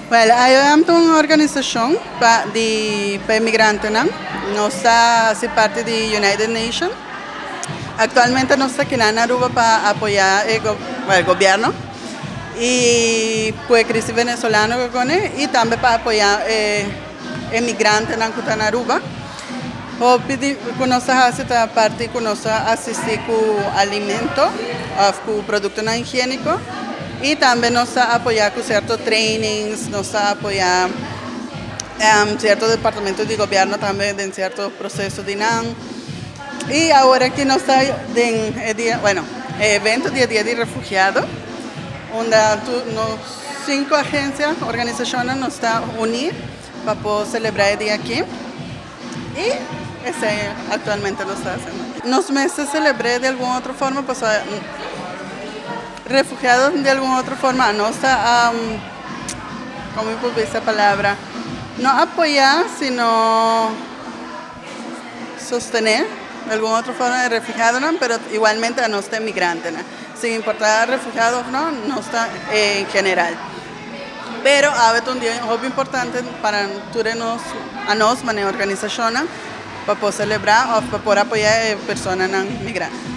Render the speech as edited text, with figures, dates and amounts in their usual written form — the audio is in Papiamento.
Well, IOM ta un organisacion pa inmigrantenan. Nos ta parti di United Nations. Actualmente nos ta aki na Aruba pa apoya e gobierno y e crisis venezolano cu y tambe pa apoya inmigrantenan cu ta na Aruba. Hopi cu nos ta parti cu nos ta asisti cu alimento of cu producto higienico y tambe nos ta apoya cu cierto trainings, nos ta apoya cierto departamento di gobierno tambe den cierto proceso di nan. Y awor aki nos ta den dia, bueno, evento di Dia di Refugiado, unda nos cinco agencia, organisacion nos ta uni pa por celebra e dia aki. Y esey actualmente nos ta haciendo. Nos mester celebra di algun otro forma, pues, refugiado di algun otro forma, nos ta, con mi por e palabra, no apoya, sino sostene di algun otro forma refugiado, no, pero igualmente nos ta inmigrante, no? Sin importa refugiado of no, nos ta en general. Pero awe ta un dia hopi importante pa tur nos, anos, manera organisacion, pa por celebra of pa por apoya personanan migrante.